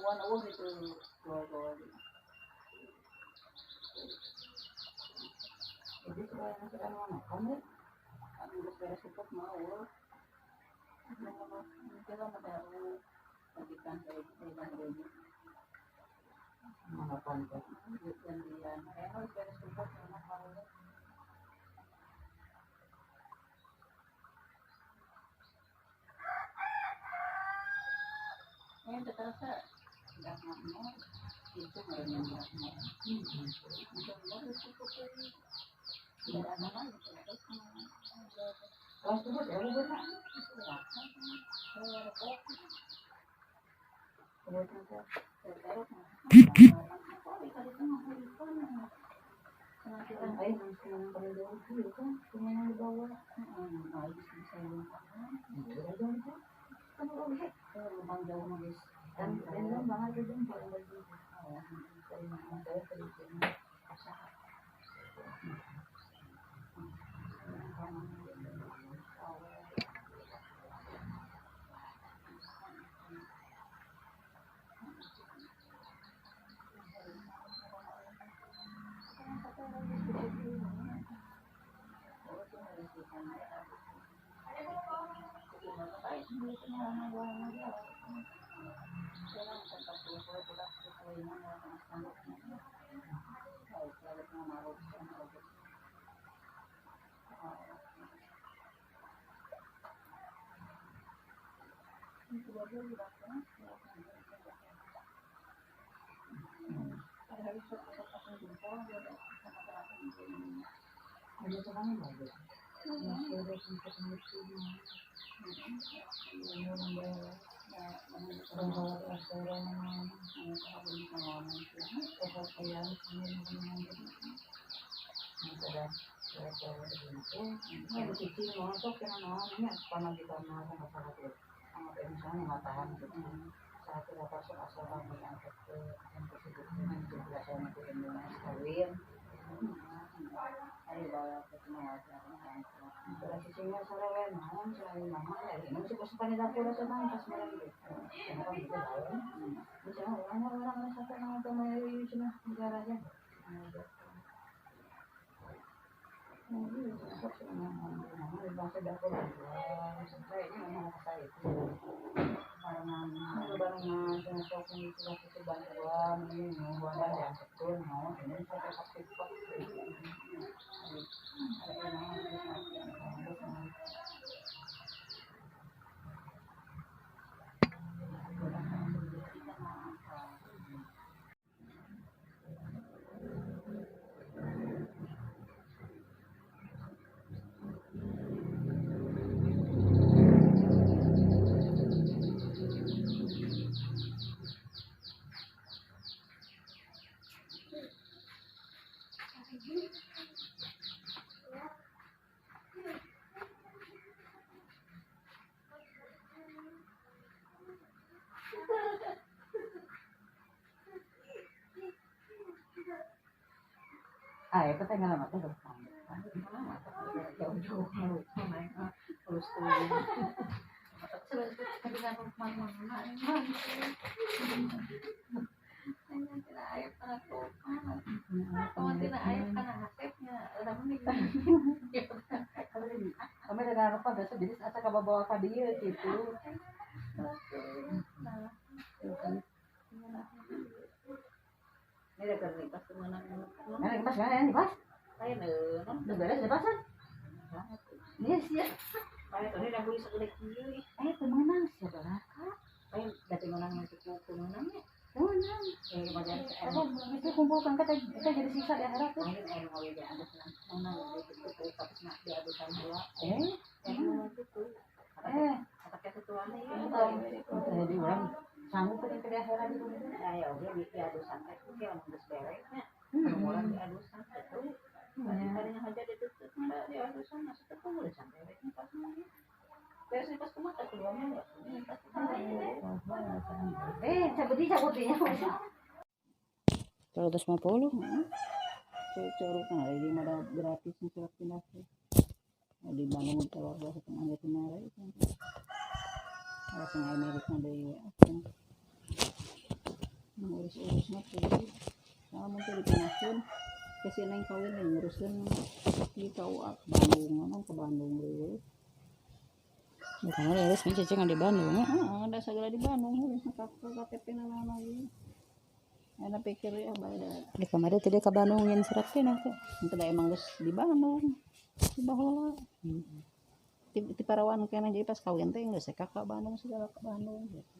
Kawan eueuh itu goal-goal. Jadi supaya nasi anu makan deh. Kan geus beres cukup mah eueuh. Kita mah baru majikan dari dari Makan teh. Gantian. Kayaknya harus beres cukup enak kalau ini terasa nggak mau itu nggak mau tidak ada lagi. Kelas tuh ya benar. Ah, itu teh ngalamat teh jauh-jauh terus kami ada apa biasa jadi asa kabawa ka dieu kitu. Ini ada kertas kemana? Mana pas mana ini pas? Lain eh, udah beres udah pasan? Ini sih ya. Lain ini udah beli segede kieu. Temenang siapa lah kak? Lain dari menang yang cukup temenangnya. Temenang. Bagian itu kumpulkan kita kita jadi sisa di akhirat tuh. Lain air mau jadi ada senang itu tapi nak diadukan dua. Kata ketuanya ya. Jadi orang sanggup ke di akhirat itu. Ya oke diadusan teh oke lamun geus beres nya. Orang diadusan itu. Tadinya aja ditutup diadusan masuk ke kumpul sampai beresnya pas mah. Beres pas kumaha keluar mah. Cabut cabutnya. 150. Curug nah ini mah gratis nih surat pindah. Di Bandung telur dua setengah juta naira itu. Ada setengah Amerika dari. Ngurus-urusna teh. Lamun teh dipindahkeun ke si Neng kawin nguruskeun di KUA ke Bandung, ngomong ke Bandung deui. Ya kamari urus nih cicing di Bandung ya. Heeh, da sagala di Bandung urus ka KTP na naon lagi. Ana pikir ya bae da. Di kamari teh ka Bandung nyen surat pindah teh. Henteu da emang geus di Bandung. Di baheula. Heeh. Ti parawan keneh jadi pas kawin teh geus ka Bandung segala ka Bandung gitu.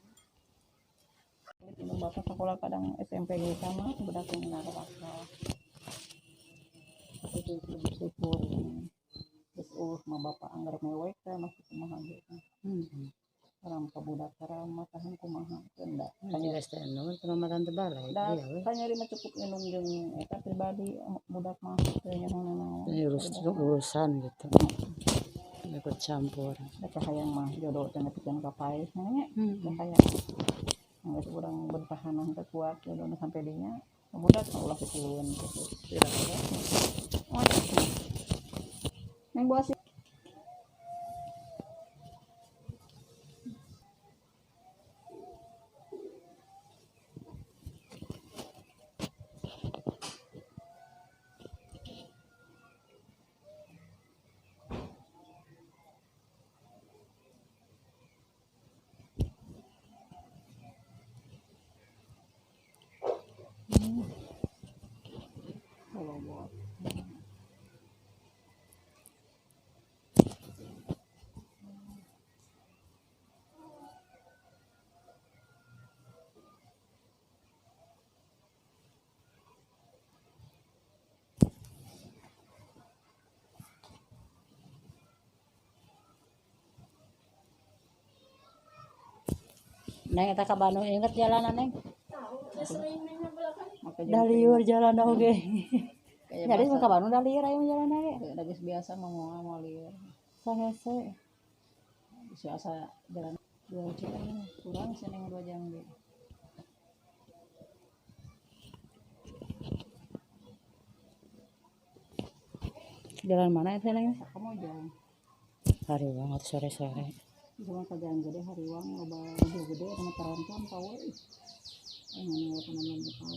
Indung bapak sekolah kadang SMP ge sama budak yang narapaksa. Itu bersyukur. Terus mah bapak anggar mewek teh masih kumaha ge. Heeh. Orang ka budak ramah tahan kumaha teh da. Jelas teh nu teu mamatan teh balik. Da kanyeri mah cukup indung jeung eta pribadi budak mah teu nyaho nanaon. Urusan gitu. Ikut campur. Da kahayang mah jodoh teh nepikeun ka paeh nya. Kahayang. Geus urang bertahan teh kuat jodohna sampai dinya. Budak mah ulah kecilun gitu. Kira-kira. Oh, Neng buas. Neng eta ka Bandung inget jalanan Neng. Da lieur jalan oge. Jadi mah ka Bandung da lieur aya jalan ge. Da geus biasa mah moal lieur. Sahese. Bisa asa jalan 2 jam kurang sih Neng 2 jam ge. Jalan mana eta Neng? Kamojang. Hariwang atau sore-sore. Cuma ke jalan gede hariwang loba mobil gede sama tronton tau euy. Ngene penonton tau.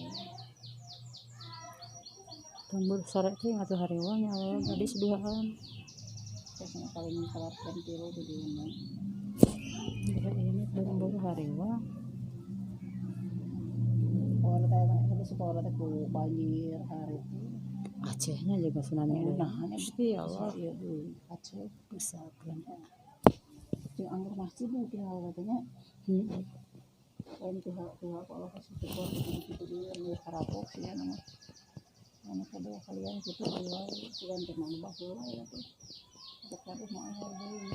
Tembur sore teh atuh hariwang ya Allah tadi seduaan. Biasanya paling telat jam 3 di dieu. Ini buru-buru hariwang. Power teh tapi sepower teh ku banjir hari itu. Acehnya juga tsunami. Nah, Gusti ya Allah. Ieu deui Aceh misalkan. Jeung anggur masjid mungkin katanya. Heeh. Om tuha kalau kasih syukur gitu dia nu karapok sih ya nama. Anu kedua kalian gitu wae sugan teh mah baheula ya tuh. Kabeh mah aya deui.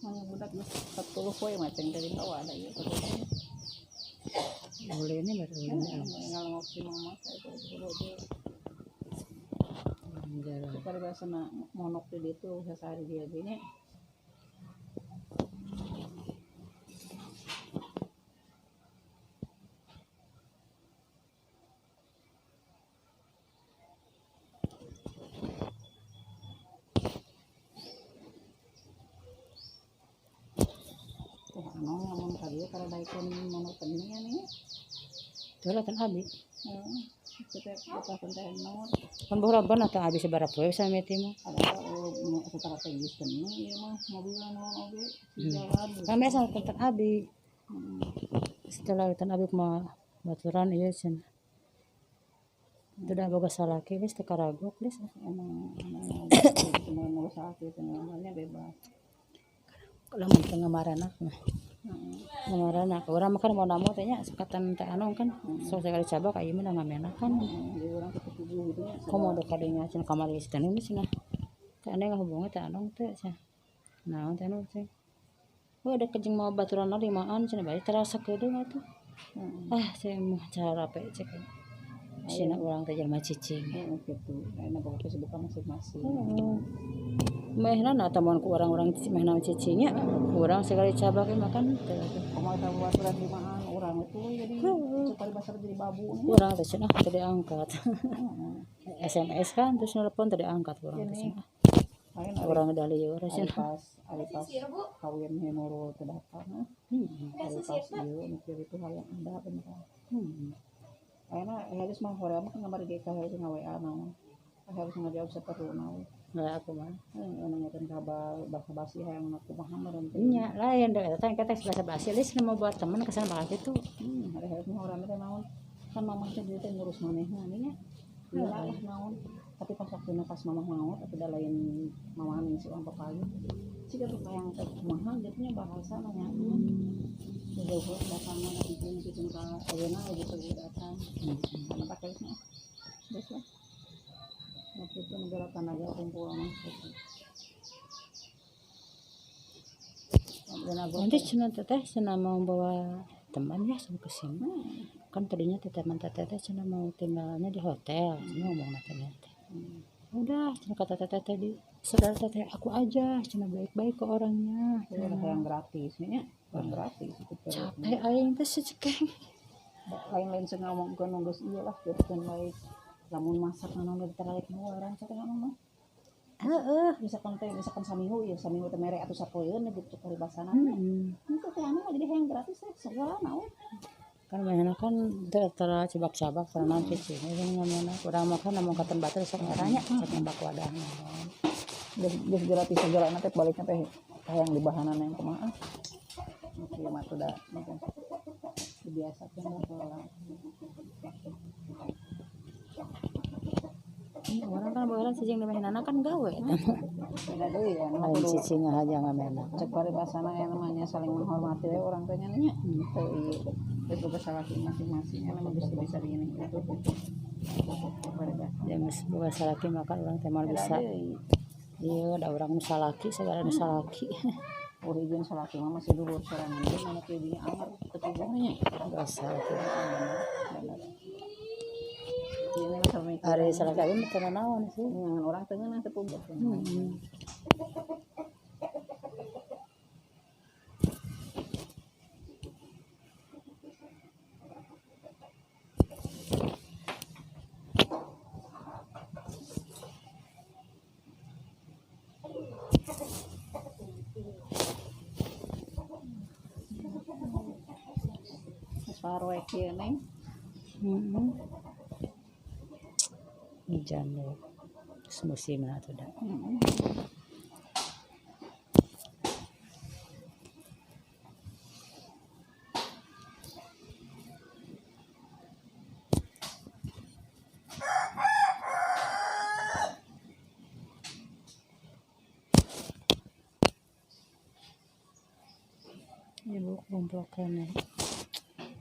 Mana budak geus 40 poe mah ceng dari bawah ada ieu. Boleh ini baru ini. Ngalongok si mama saya itu. Jalan. Paribasana monok di ditu sasari dia ge nya. ieu kalau daekeun monoton nya nih. Itulah tan abi. Heeh. Kita telepon teh Nur. Kan baheula ban atau abi sabaraha poe samiti mah. Ada strategis keneh ieu mah mobilna naon oge di jalan. Kan biasa tan abi. Setelah tan abi mah baturan ieu cenah. Tidak boga salaki geus teu karagok geus. Emang emang mau salaki teh namanya bebas. Lamun teu ngamarana mah. Ngamarana urang mah kan mau namu teh nya sukatan teh anu kan. Sok sakali cabak ieu mah ngamena kan. Jadi urang teu puguh gitu nya. Komo da kadinya cenah kamari si Tenung cenah. Teh ane ngahubungan teh anu teh cenah. Naon teh anu teh. Oh ada kejeng mau baturan limaan cenah bae terasa keudeung atuh. Ah saya mah cara cek. Sina urang teh jelema cicing. Heeh kitu. Ayeuna boga kesibukan masing-masing. Heeh. Mehna na tamuan ku urang-urang mehna cicingnya. Urang sekali cabak mah kan teh atuh. Komo eta baturan limaan urang itu jadi supaya basar jadi babu nya. Urang teh cenah teu diangkat. SMS kan terus nelpon teu diangkat urang teh cenah. Urang da lieur cenah. Ari pas kawin Nurul teu datang. Ari pas ieu mikir itu hal yang ada beneran. Ayeuna Helis mah hoream kan gambar ge ka Helis nga-WA naon. Helis ngajawab saperluna we. Lah aku mah. Heeh, nanyakeun kabar basa-basi hayang kumaha meureun teh. Nya lain da eta teh teks basa-basi geus mau buat temen kesana bakal kitu. Ari Helis mah hoream teh naon. Kan mamah teh dia teh ngurus manehna nya. Lila lah naon. Tapi pas waktuna pas mamah maot atuh da lain mamah ning si urang papayu. Siga tuh hayang teh kumaha gitu nya bahasa nanyakeun. Jauh datangna nanti mungkin ka ayeuna lagi teu datang. Karena pakai mah. Geus lah. Waktu itu negara tanaga kumpul mah gitu. Nanti cenah teteh cenah mau bawa teman ya sama ke sini. Kan tadinya teh teman teteh teh cenah mau tinggalnya di hotel, cenah ngomong teh teh. Udah cenah kata teteh tadi, saudara teteh aku aja cenah baik-baik ke orangnya. Cenah yang gratis nya. Yang gratis itu capek aing teh secekeng. Lain-lain sing ngomongkeun nu geus ieu lah gitu kan baik. Lamun masak naon geus terlalu nu urang teh ngomong mah. Heeh, misalkan teh misalkan saminggu ieu saminggu teh mere atuh sapoeun gitu paribasana. Henteu teh anu mah jadi hayang gratis teh segala naon. Kan mainna kan teu tara cabak-cabak tara naon cicing jeung ngomongna urang mah kan ngomong ka tempat teh sok ngaranya sok nembak wadah. Geus gratis segala teh balikna teh hayang dibahanan yang kumaha. Oke, mah tuh dah biasa kan orang. Orang kan baheula cicing di mehenana kan gawe eta. Beda deui ya, lain cicing aja ngamena. Cek paribasana aya namanya saling menghormati we urang teh nya nya. Teu ieu. Geus boga salaki masing-masing nya geus teu bisa di ini itu. Paribasa. Ya geus boga salaki mah kan urang teh moal bisa. Ieu da urang nu salaki sagala nu salaki. Oh izin salaki mah masih dulur sorangan ge mana kieu dinya anger teu puguh nya. Biasa atuh. Ari Ari salaki abi mah teu nanaon sih. Ngan urang teu ngeunah teu puguh. Parwe kieu neng. Hujan deh. Musim atuh da. Ibu kumpulkan.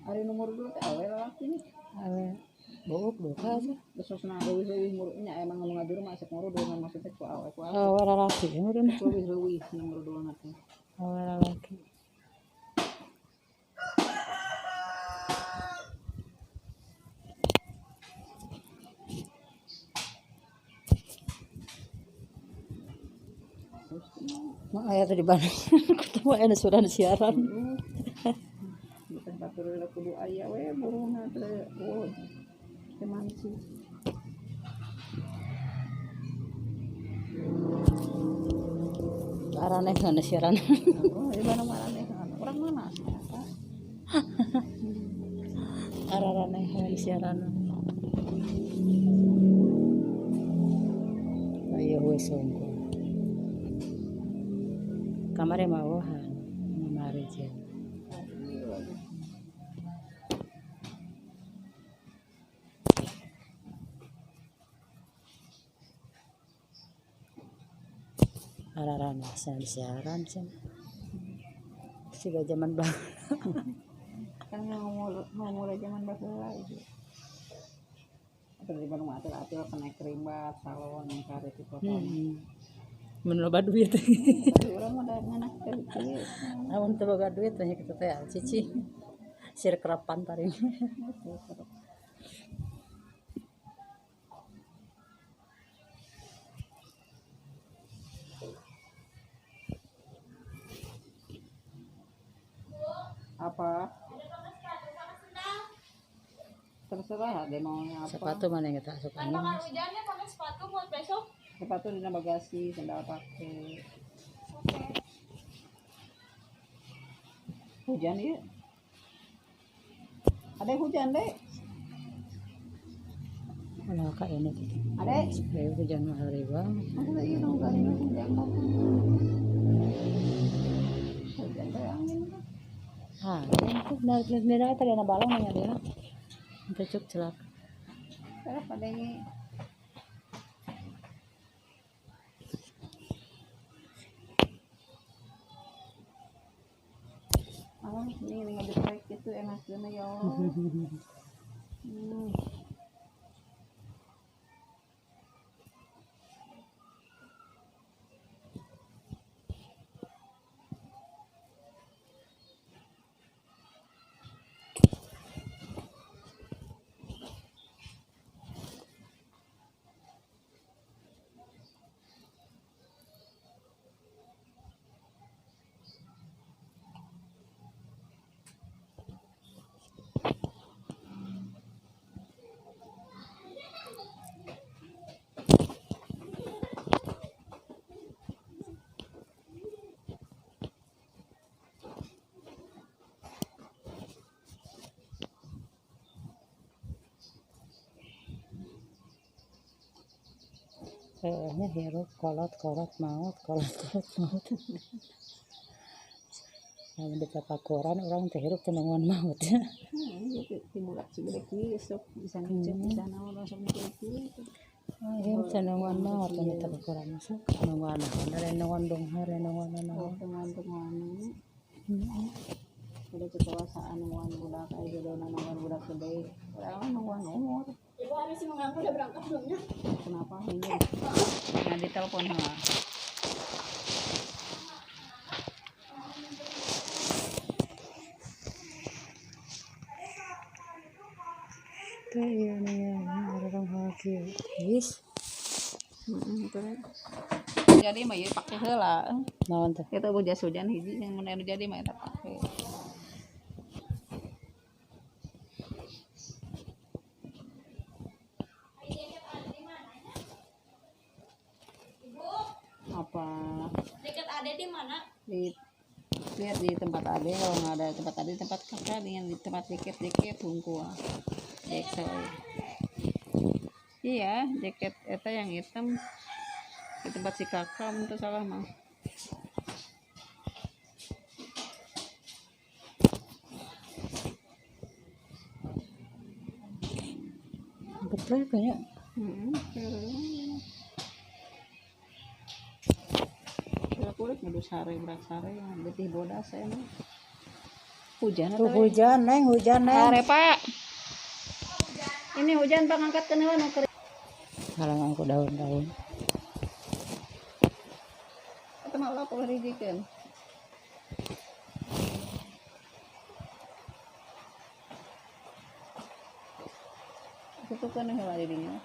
Ari nomor 2 teh awe lalaki nih. Awe buuk duka aja. Besosna leuwih-leuwih muruknya emang ngomong ngajur mah asep ngurus dengan maksudnya ku awe ku awe. Awe lalaki meureun. Leuwih-leuwih nomor 2 na teh. Awe lalaki. Mak aya teh di Bandung. Ketemu aya nu suran siaran. Batur kudu aya we burungna teh oh teh manci. Araneh ngan siaran. Oh, ieu mana maraneh urang mana sih eta? Araraneh we siaran. Ayo we sungguh. Kamari mawohan, mari jeung. Araraneh siaran cenah. Siga zaman baheula. Kan ngomong zaman baheula ieu. Atau di Bandung atil-atil kena kerimbat salon yang karet di kota. Mun loba duit. Tapi urang mah da ngeunah teh kieu. Amun teu boga duit banyak kitu teh cici. Sir kerapan taring. Apa? Terserah deh maunya apa. Sepatu mana yang kita asup angin. Makan hujannya pakai sepatu buat besok. Sepatu di bagasi, sendal pakai. Oke. Hujan ya? Ada hujan deh. Alah kak ini tuh. Ada. Hujan mah hari bang. Masa iya dong kali ini hujan mah. Hujan teh angin. Ah, itu benar-benar tadi ada balong ya dia. Cuk celak. Terus pada ini. Oh, ini nggak gitu enaknya ya Allah. Kayaknya hirup kolot-kolot maut, kolot-kolot maut. Lamun ditapakuran urang teh hirup teu nungguan maut. Gitu tibulat segede kieu sok bisa ngecek bisa naon langsung kieu. Hirup teu nungguan maut lamun ditapakuran sok nungguan naon, nungguan beunghar, nungguan naon. Nungguan. Udah kekuasaan nungguan budak aya jodona nungguan budak gede. Urang nungguan umur. Ibu hari si mengaku udah berangkat belum ya? Kenapa ini? Nah ditelepon lah. Tuh iya nih orang haki. Wis. Jadi mah ieu pake heula. Naon teh? Eta jas hujan hiji yang mun anu jadi mah eta pake. Apa? Dekat Ade di mana? Di lihat di tempat Ade, kalau nggak ada tempat Ade tempat kakak dengan di tempat jaket-jaket hungkul. Jaket. Iya, jaket eta yang hitam di tempat si kakak itu salah mah. Betul kayaknya. Kulit ngadu sare berat sare yang getih bodas saya mah. Hujan atau hujan neng, hujan neng. Sare pak. Ini hujan pak angkat kenalan nu. Halang angkut daun-daun. Eta mah ulah poho hijikeun. Itu kan heula di dinya.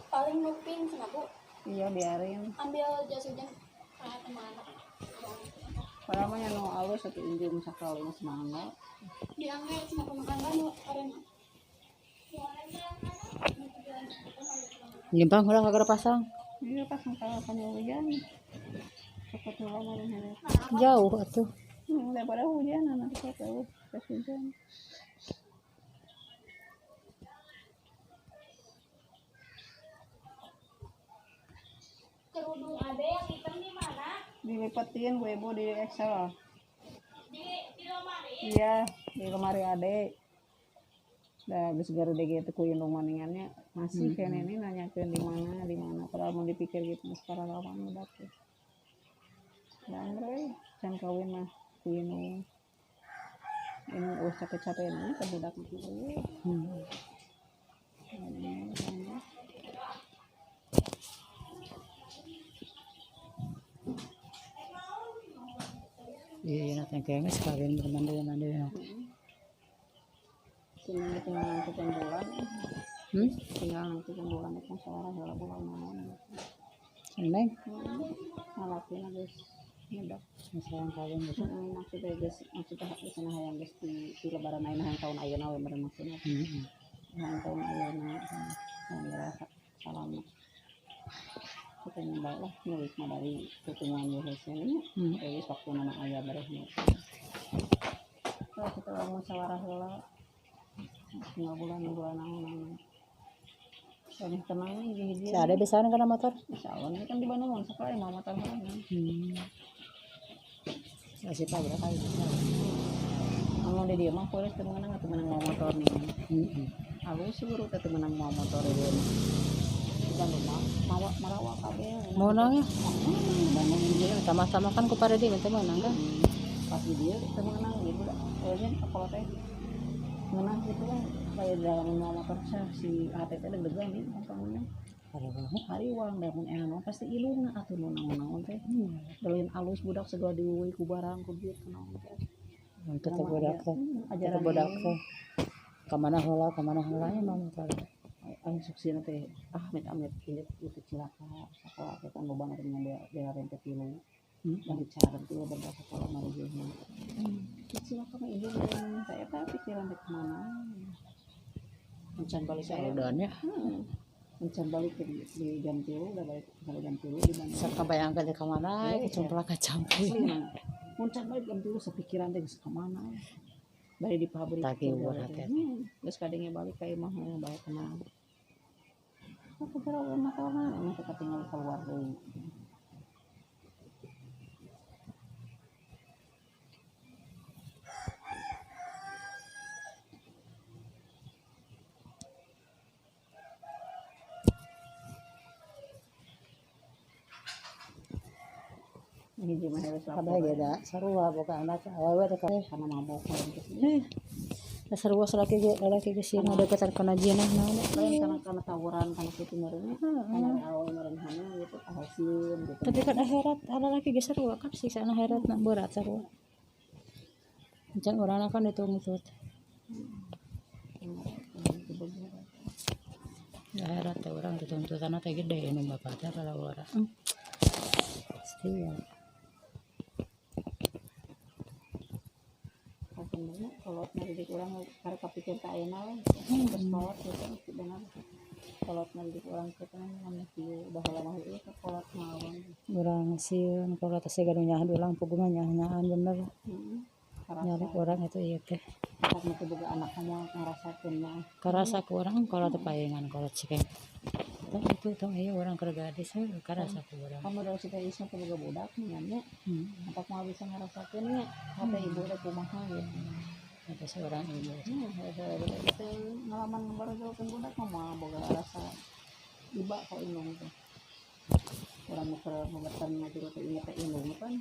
Paling nuping cenah Bu. Iya biarin. Ambil jas hujan. Padahal mah nu alus satu injung sakali mah semangga. Diangkat sama pemakan nu orangna. Nyimpang heula kagak pasang. Iya pasang kalau kan hujan. Cepet heula mah. Jauh atuh. Daripada hujan anak jauh. jas hujan. Kerudung ada yang hitam di mana? Dilipetin gue ibu di Excel. Di lemari? Iya, di lemari ade. Dah geus garede gitu ku indung maningannya masih kene ini nanyakeun di mana padahal mau dipikir gitu geus paralawan udah teh. Dan we can kawin mah ku indung. Ini eueuh capek-capean ka budak mah eueuh. Iya, nanti kayaknya sekalian bermandi-mandi. Tinggal nanti bulan. Tinggal nanti bulan itu seorang heula bulan naon. Neng. Ngalakina geus nyedak. Seorang kawin gitu. Maksudnya geus maksudnya cenah hayang geus di lebaran ayeuna hayang tahun ayeuna we meureun maksudna. Heeh. Hayang tahun ayeuna hayang salam. Kita nyoba lah nulis mah dari pertemuan Yesusnya ini geus waktu nama aya barehna. Lah kita musyawarah heula. Tinggal bulan-bulan naon. Soalnya tenang nih hiji. Si ada bisa kana motor? Insyaallah ini kan di Bandung mun sekolah mau motor heula. Masih tahu berapa kali bisa. Amun di dieu mah polis teu meunang atuh meunang mawa motor nih. Heeh. Alus guru teh teu meunang mawa motor di dieu mah. Di Bandung mah mawa marawa kabeh. Meunang ya? Di Bandung Iya, sama-sama kan ku paredi teh meunang kan. Pas di dieu teu meunang gitu da. Eueuh kalau teh meunang gitu lah kayak dalam mawa motor si HT teh deg-degan nih gampangnya. Hariwang da mun enak pasti ilungna atuh nu naon-naon teh. Beliin alus budak segala diuwi ku barang ku duit ku naon teh. Untuk teh budak teh. Ajaran budak teh. Kamana heula nya mah motor. Anu suksina teh amit-amit ieu itu cilaka sakola teh kan loba nu bela rente tilu. Dari cara tilu beda sakola marugeuhna. Cilaka mah ieu saya teh pikiran teh kemana. Encan balik saludannya. Encan balik di jam 3 udah balik sampai jam 3 di Bandung. Sok kabayangkeun teh ka mana, kecomplak kacampi. Encan balik jam 3 sapikiran teh geus ka mana. Bari di pabrik. Tagih hate. Geus kadenge balik ka imah balik tenang. Aku kira motorna emang kita tinggal keluar deui. Hiji mah harus kabeh ge da sarua boga anak awewe teh karena mabok gitu. Sarua salaki ge lalaki ge sieun ngadeukeutan kana jinah naon lain karena tawuran karena kitu meureun karena awewe meureun hana gitu sieun gitu. Tapi kan akhirat lalaki ge sarua kan siksaan akhiratna berat sarua. Encan urangna kan dituntut. Akhirat teh urang dituntutanna teh gede nu bapak teh lalawara. Setia. Kalau ngadidik urang karek kapikir ka ayeuna we geus kolot gitu bener. Kolot ngadidik urang teh kan anu kieu baheula mah ieu kolot mah urang sieun kolot teh siga nu nyaah ulang puguh mah nyaah-nyahan bener. Nyari urang itu ieu teh. Anak nu teu boga anak mah ngarasakeun mah. Karasa ku urang kolot teh paengan kolot sikeng. Tong itu tong ieu urang keur gadis karasa ku urang. Kamu dari si teh Isma teu boga budak nya. Apa moal bisa ngarasakeun nya hate ibu teh kumaha gitu. Atau seorang ibu. Teh ngalaman baru budak mah boga rasa iba ka indung teh. Urang mah keur ngobetan ngajuru teh inget teh indung kan.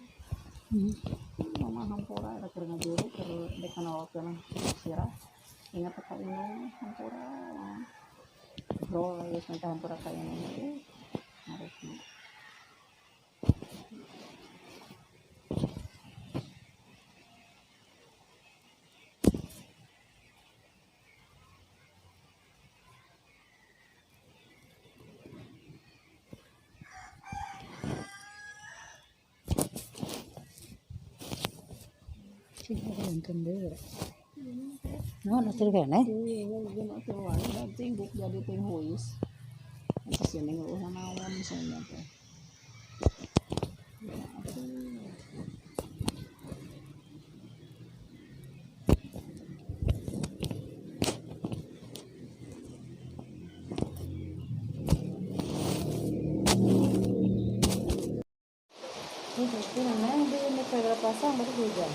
Mama hampura eta keur ngajuru keur dek nolkeun sirah. Inget teh ka indung hampura. Bro, geus minta hampura ka indung teh. Harusna. Nonton deui. Naon atuh keneh? Iya, jeung atuh wae da tingguk jadi ting huis. Eta sieun eueuh naon misalnya teh. Itu namanya di ini berapa pasang baru hujan.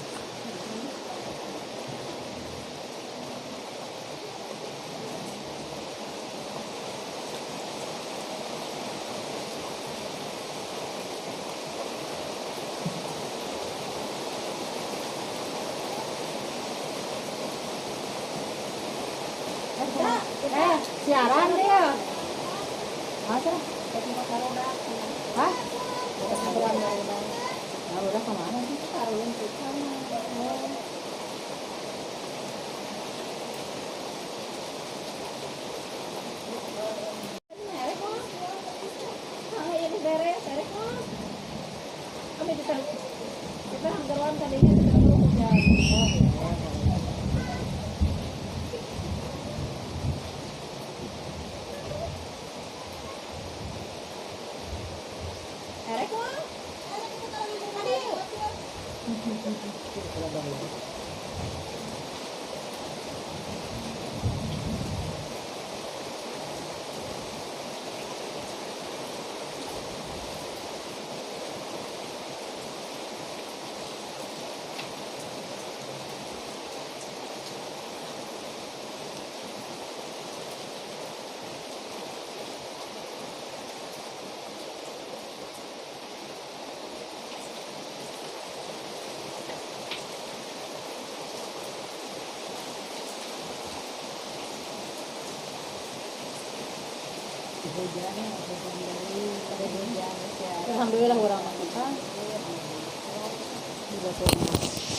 Siaran dia. Masa? Hah? Nah, udah kemana sih? Ini beres, beres mah. Kami bisa kita hanggaran tadinya kita perlu hujan. Erek mah. Tadi. Hujan, hujan dari pada hujan ya. Alhamdulillah orang mah kita. Juga tuh.